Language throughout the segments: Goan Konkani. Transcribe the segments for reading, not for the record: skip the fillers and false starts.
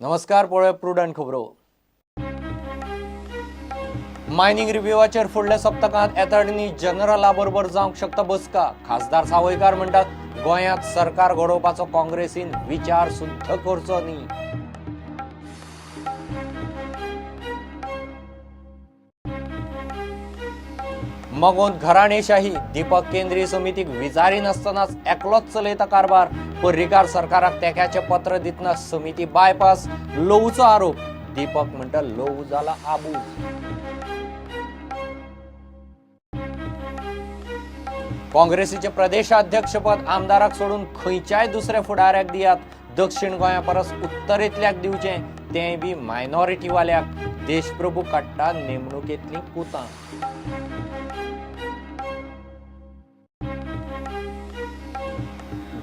नमस्कार, पळोवया प्रुडंट खबरो. मायनिंग रिव्ह्यूवाचेर फुडल्या सप्तकांत एटर्नी जनरला बरोबर जावंक शकता बसका. खासदार सावयकार म्हणटात, गोंयांत सरकार घडोवपाचो काँग्रेसीन विचार सुद्दां करचो न्ही. मगोंत घराणेशाही, दीपक केंद्रीय समितीक विचारिनासतनाच एकलोच चलयता कारभार. पर्रीकार सरकाराक तेक्याचें पत्र दितना समिती बायपास, लोवचो आरोप. दीपक म्हणटा, लोव जाला आबूज. काँग्रेसीचे प्रदेशाध्यक्षपद आमदाराक सोडून खंयच्याय दुसऱ्या फुडाऱ्याक दियात, दक्षिण गोंया परस उत्तरेंतल्याक दिवचें, तेंय बी मायनॉरिटीवाल्याक. देशप्रभू काडटा नेमणुकेंतलीं कुतां.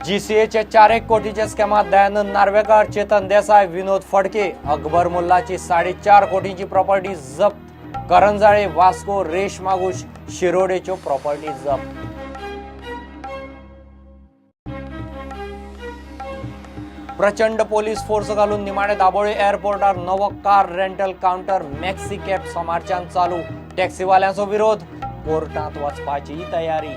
जीसीएच्या 4 कोटीच्या स्कॅमात दयानंद नार्वेकार, चेतन देसाय, विनोद फडके, अकबर मुल्लाची 4.5 कोटींची प्रॉपर्टी जप्त. करंजाळे, वास्को, रेश मागूश, शिरोडेच्यो प्रॉपर्टी जप्त. प्रचंड पोलीस फोर्स घालून निमाणे दाबोळी एअरपोर्टार नवो car rental counter maxi cab सोमारच्यान चालू. टॅक्सीवाल्यांचो विरोध, कोर्टांत वचपाची तयारी.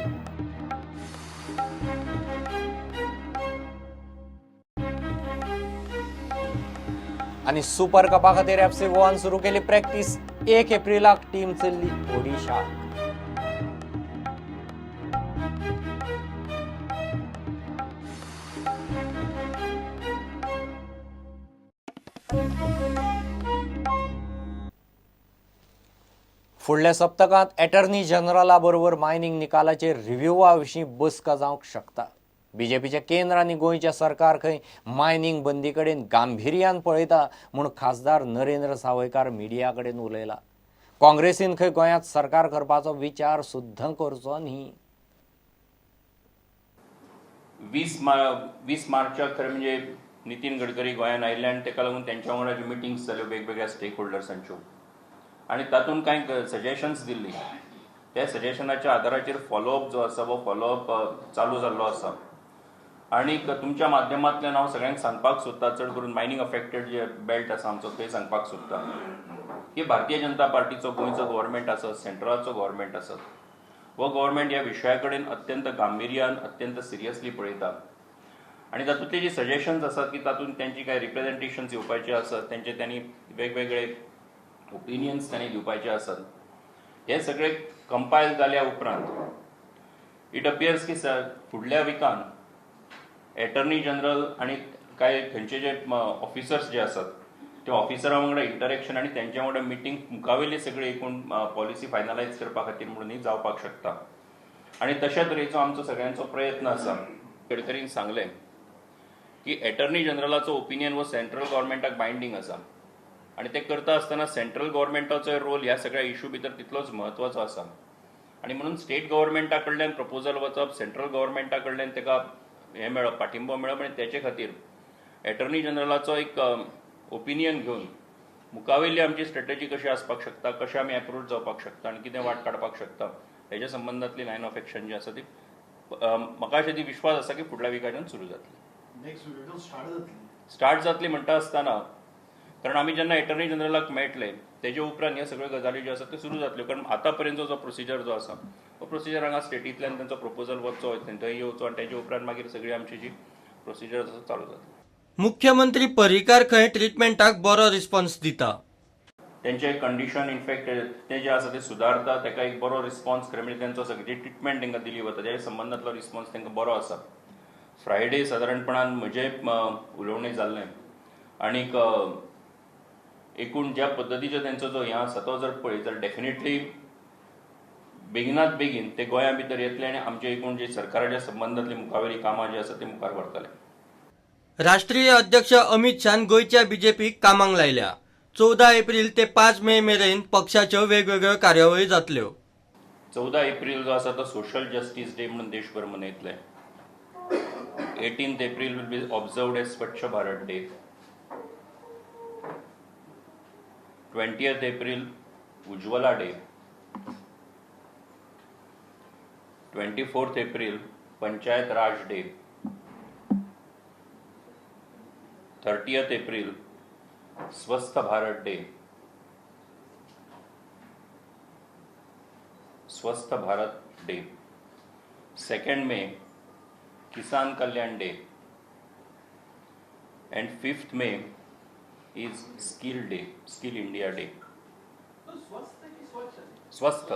आनी सुपर कपा खातीर एफसी गोवान सुरू केली प्रॅक्टीस. 1 एप्रिलाक टीम चल्ली ओडिशा. फुडल्या सप्तकांत एटर्नी जनरला बरोबर मायनिंग निकालाचेर रिव्ह्यूवा विशीं बसका जावंक शकता. बीजेपीच्या केंद्र आनी गोंयच्या सरकार खंय मायनिंग बंदी कडेन गांभिर्यान पळयता म्हूण खासदार नरेंद्र सावयकार मिडिया कडेन उलयला. काँग्रेसीन खंय गोंयांत सरकार करपाचो विचार सुद्दां करचो न्ही. 20 मार्चाक खरें म्हणजे नितीन गडकरी गोंयांत आयिल्ले आनी ताका लागून तेंच्या वांगडा ज्यो मिटिंग्स जाल्यो वेगवेगळ्या स्टेक होल्डर्सांच्यो आनी तातूंत कांय सजेशन्स दिल्ली. त्या सजेशनाच्या आदाराचेर फॉलोअप जो आसा हो फॉलोअप चालू जाल्लो आसा. आनीक तुमच्या माध्यमांतल्यान हांव सगळ्यांक सांगपाक सोदता, चड करून मायनींग अफेक्टेड जे बेल्ट आसा आमचो थंय सांगपाक सोदता की भारतीय जनता पार्टीचो गोंयचो गव्हर्मेंट आसत, सेंट्रलाचो गव्हर्मेंट आसत, हो गव्हर्मेंट ह्या विशया कडेन अत्यंत गांभिर्यान, अत्यंत सिरियसली पळयता. आनी तातूंतली जी सजेशन्स आसात की तातूंत तेंची कांय रिप्रेझेंटेशन्स येवपाचे आसात, तेंचे त्यांनी वेगवेगळे ओपिनियन्स त्यांनी दिवपाचे आसात, हे सगळे कंपायल जाल्या उपरांत it appears की फुडल्या विकान एटर्नी जनरल आनी कांय थंयचे जे ऑफिसर्स जे आसात त्या ऑफिसरा वांगडा इंटरेक्शन आनी तेंच्या वांगडा मिटींग मुखावेली सगळी एकूण पॉलिसी फायनलायज करपा खातीर म्हणून जावपाक शकता. आनी तशा तरेचो आमचो सगळ्यांचो प्रयत्न आसा. गडकरीन सांगलें की एटर्नी जनरलाचो ओपिनियन हो सेंट्रल गव्हर्मेंटाक बायंडींग आसा आनी ते करता आसतना सेंट्रल गव्हर्मेंटाचो रोल ह्या सगळ्या इशू भितर तितलोच म्हत्वाचो आसा. आनी म्हणून स्टेट गव्हर्मेंटा कडल्यान प्रपोजल वचप, सेंट्रल गव्हर्मेंटा कडल्यान ताका हें मेळप, पाठिंबो मेळप आनी तेचे खातीर एटर्नी जनरलाचो एक ओपिनियन घेवन मुखावेली आमची स्ट्रेटजी कशी आसपाक शकता, कशें आमी एप्रोच जावपाक शकता आनी कितें वाट काडपाक शकता हेच्या संबंदांतली लायन ऑफ एक्शन जी आसा ती म्हाका अशें ती विश्वास आसा की फुडल्या विकाच्यान सुरू जातली. स्टार्ट जातली म्हणटा आसतना, कारण आमी जेन्ना एटर्नी जनरलाक मेळटले तेजे उपरांत ह्यो सगळ्यो गजाली ज्यो आसा त्यो सुरू जातल्यो. कारण आतां पर्यंतचो जो प्रोसिजर जो आसा हो प्रोसिजर हांगा स्टेटींतल्यान तेंचो प्रपोजल वचचो, थंय येवचो आनी तेजे उपरांत मागीर सगळी आमची जी प्रोसिजर आसा चालू जातली. मुख्यमंत्री पर्रीकार खंय ट्रिटमेंटाक बरो रिस्पॉन्स दिता. तेंचे कंडिशन इनफेक्ट ते जे आसा ते सुदारता, ताका एक बरो रिस्पॉन्स खरें म्हणजे तेंचो सगळी ट्रिटमेंट तांकां दिली वता तेज्या संबंदांतलो रिस्पॉन्स तांकां बरो आसा. फ्रायडे सादारणपणान म्हजें उलोवणें जाल्लें आनीक एकूण ज्या पद्दतीचो तेंचो जो हें आसा तो जर पळयत जाल्यार डेफिनेटली बेगिनात बेगीन ते गोंया भितर येतले आनी आमचे एकूण जे सरकाराच्या संबंदांतली मुखावेली कामां जी आसा ती मुखार व्हरतले. राष्ट्रीय अध्यक्ष अमित शान गोंयच्या बीजेपीक कामाक लायल्या. 14 एप्रिल ते 5 मे मेरेन पक्षाच्यो वेगवेगळ्यो कार्यावळी जातल्यो. 14 एप्रिल जो आसा तो सोशल जस्टीस डे म्हणून देशभर मनयतले. 18 April will be observed as Swachh Bharat day. 20 April Ujjwala day. 24 April Panchayat Raj day. 30 April Swasth Bharat day, Swasth Bharat day, 2 May Kisan Kalyan day and 5 May is skill day, skill India day. स्वस्थ,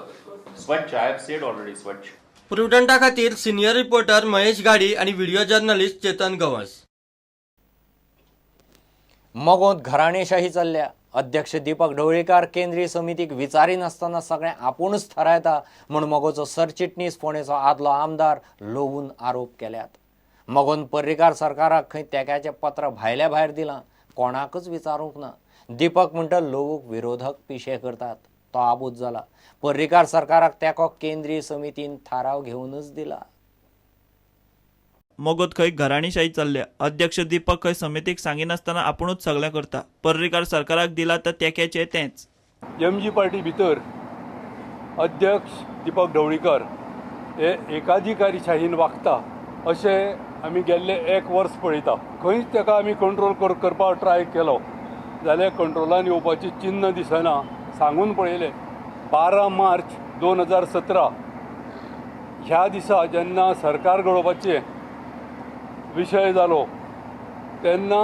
स्वच्छ, I have said already स्वच्छ. प्रुडंटा खातीर सिनियर रिपोर्टर महेश गाडी आणि व्हिडिओ जर्नलिस्ट चेतन गवस. मगोंत घराणेशाही चल्ल्या. अध्यक्ष दीपक ढवळीकार केंद्रीय समितीक विचारिनासतना सगळें आपुणूच थारायता म्हूण मगोचो सरचिटणीस फोंडेचो आदलो आमदार लोवून आरोप केल्यात. मगोन पर्रीकार सरकाराक खंय तेक्याचें पत्र भायल्या भायर दिलां, कोणाकच विचारूंक ना. दीपक म्हणटा लोवूक विरोधक पिशे करतात, तो आबूज जाला. पर्रीकार सरकाराक तेको केंद्रीय समितीन थाराव घेवनच दिला. मगोत खंय घराणीशाही चल्ल्या. अध्यक्ष दीपक खंय समितीक सांगिनासतना आपुणूच सगळें करता. पर्रीकार सरकाराक दिला तर तेक्याचें तेंच. एमजी पार्टी भितर अध्यक्ष दीपक ढवळीकर हे एकाधिकारीशाहीन वागता अशें आमी गेल्ले एक वर्स पळयता. खंयच ताका आमी कंट्रोल करपाक ट्राय केलो जाल्यार कंट्रोलान येवपाची चिन्न दिसना. सांगून पळयलें 12 मार्च 2017 ह्या दिसा जेन्ना सरकार घडोवपाचें विशय जालो तेन्ना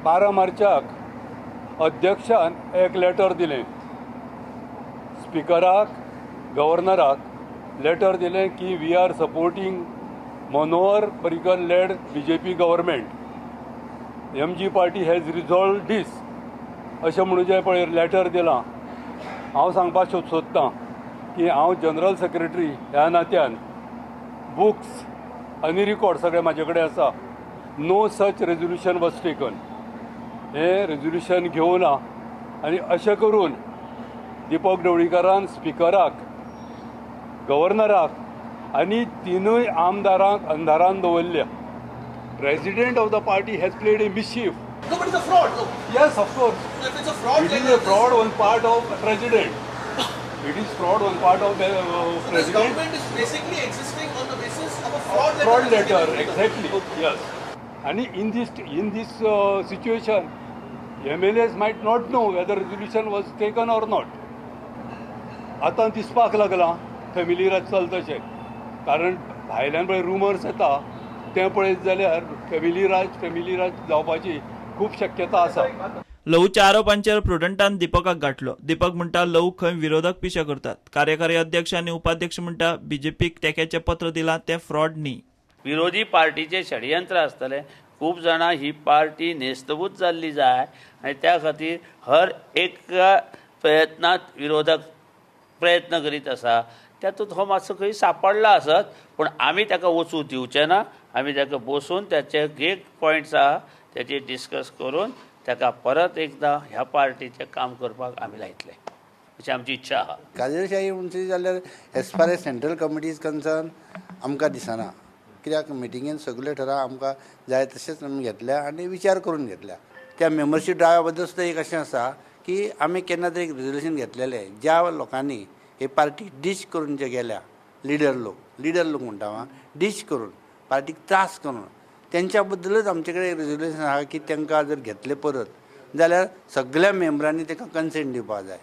12 मार्चाक अध्यक्षान एक लेटर दिलें, स्पिकराक, गव्हर्नराक लेटर दिलें की we are supporting Manohar Parrikar led BJP government, MG party has resolve this अशें म्हणून जें पळय लेटर दिलां. हांव सांगपाक सोदतां की हांव जनरल सेक्रेटरी ह्या नात्यान बुक्स आनी रिकॉर्ड सगळे म्हाजे कडेन आसा. No such resolution was taken. हें रेजोल्युशन घेवना आनी अशें करून दीपक ढवळीकारान स्पिकराक, गव्हर्नराक आनी तिनूय आमदारांक अंधारान दवरल्या. President of the party has played a mischief. No, but it's a fraud. No. Yes, of course. If it's a fraud, it is a fraud on part of president. It is fraud on part of president. This government is basically existing on the basis of a fraud letter. Fraud letter, exactly. Okay. Yes. And in this situation, MLAs might not know whether resolution was taken or not. आतां दिसपाक लागला फॅमिली राज चलतशें, कारण भायल्यान पळय रुमर्स येता तें पळयत जाल्यार फॅमिली राज जावपाची खूब शक्यता आसा. लहूच्या आरोपांचेर प्रुडंटान दीपकाक गाठलो. दीपक म्हणटा लहू खंय विरोधक पिशे करतात. कार्यकारी अध्यक्ष आनी उपाध्यक्ष म्हणटा बीजेपीक तेक्याचें पत्र दिलां तें फ्रॉड न्ही. विरोधी पार्टीचें षडयंत्र आसतलें. खूब जाणां ही पार्टी नेस्तबूत जाल्ली जाय आनी त्या खातीर हर एक प्रयत्नांत विरोधक प्रयत्न करीत आसा. तातूंत हो मातसो खंय सापडला आसत, पूण आमी ताका वचूं दिवचे ना. आमी ताका बसून ताचे एक पॉयंट्स आहा ताचे डिस्कस करून ताका परत एकदां ह्या पार्टीचें काम करपाक आमी लायतले अशी आमची इच्छा आहा. काजेशाही म्हणची जाल्यार as far as central committee is concern आमकां दिसना, कित्याक मिटिंगेन सगळे ठराव आमकां जाय तशेंच आमी घेतल्या आनी विचार करून घेतल्या. त्या मेंबरशीप ड्रायव्हा बद्दल सुद्दां एक अशें आसा की आमी केन्ना तरी एक रेजोल्युशन घेतलेलें, ज्या लोकांनी हे पार्टी डीच करून जे गेल्या लिडर लोक म्हणटा हांव, डीच करून पार्टीक त्रास करून तेंच्या बद्दलच आमचे कडेन रेजोल्युशन आहा की तांकां जर घेतले परत जाल्यार सगळ्या मेंबरांनी तांकां कन्सेंट दिवपाक जाय.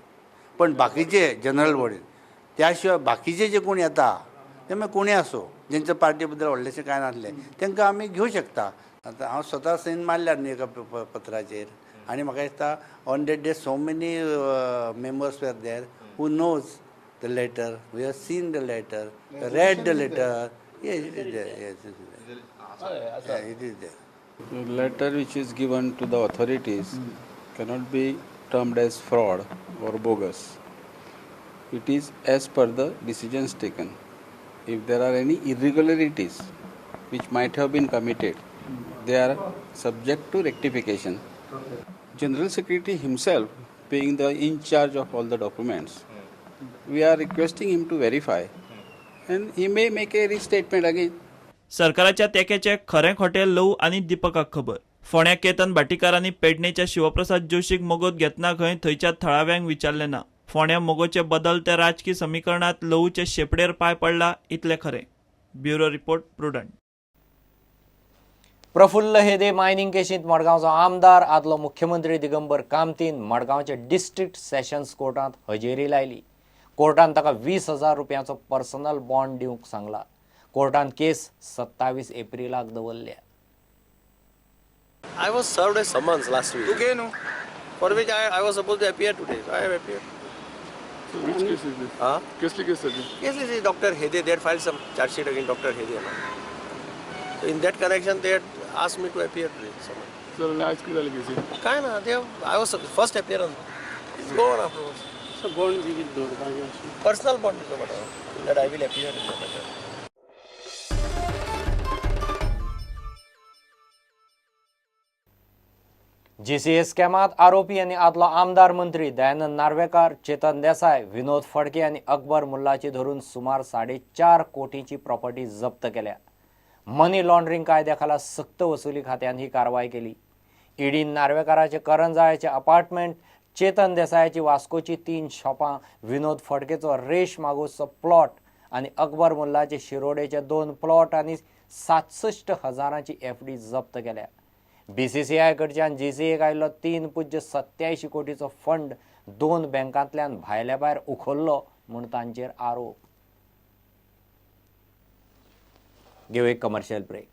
पण बाकीचे जनरल बॉडीन त्या शिवाय बाकीचे जे कोण येता ते मागीर कोणूय आसूं जेंच्या पार्टी बद्दल व्हडलेशें कांय नासलें तांकां आमी घेवं शकता. आतां हांव स्वता सैन मारल्या न्ही एका पत्राचेर आनी म्हाका दिसता on that day so many members were there who knows the letter, we have seen the letter, read the letter. Yes, it is there. Yes, it is there. Yeah, it is there. The letter which is given to the authorities cannot be termed as fraud or bogus. It is as per the decisions taken. If there are any irregularities which might have been committed, they are subject to rectification. General Secretary himself being the in charge of all the documents, we are requesting him to verify and he may make a restatement again. सरकाराच्या तेक्याचे खरें खोटें लहू आनी दीपकाक खबर. फोंड्या केतन भाटीकार आनी पेडणेच्या शिवप्रसाद जोशीक मगोत घेतना खंय थंयच्या थळाव्यांक विचारलें ना. फोंड्या मगोचे बदल ते राजकी समीकरणांत लहूचे शेपडेर पांय पडला इतलें खरें. Bureau report, Prudent. प्रफुल्ल हेदे मायनिंग केशींत मडगांवचो आमदार आदलो मुख्यमंत्री दिगंबर कामतीन मडगांवच्या डिस्ट्रिक्ट सेशन्स कोर्टांत हजेरी लायली. कोर्टान ताका 20,000 रुपयांचो पर्सनल बॉन्ड दिवंक सांगला. कोर्टान केस 27 एप्रिलाक दवरल्या. I was served a summons last week. Okay, no. For which I was supposed to appear today. So I have appeared. So which case is this? Huh? कसली केस आहे ती? Yes, this is Dr. Hede. They had filed some charge sheet against Dr. Hede. No? So in that connection, they had asked me to appear today. Summons. Sir, आणि आज किती झाली केसी? काय ना, they have, I was first appearance. It's go on afterwards. So bond जिवीत दवरपाचें. Personal bond is whatever. That I will appear in the matter. GCA स्कॅमात आरोपी आनी आदलो आमदार मंत्री दयानंद नार्वेकार, चेतन देसाय, विनोद फडके आनी अकबर मुल्लाची धरून सुमार 4.5 कोटींची प्रॉपर्टी जप्त केल्या. मनी लॉन्ड्रिंग कायद्या खाला सक्त वसुली खात्यान ही कारवाय केली. ईडीन नार्वेकाराचे करंजाळ्याचे अपार्टमेंट, चेतन देसायाची वास्कोची 3 शॉपां, विनोद फडकेचो रेश मागूसचो प्लॉट आनी अकबर मुल्लाचे शिरोडेचे 2 प्लॉट आनी 67,000 एफडी जप्त केल्या. बीसीसीआय कडच्यान जीसीएक आयिल्लो 3.87 कोटीचो फंड 2 बँकांतल्यान भायल्या भायर उखल्लो म्हूण तांचेर आरोप. घेवं एक कमर्शियल ब्रेक.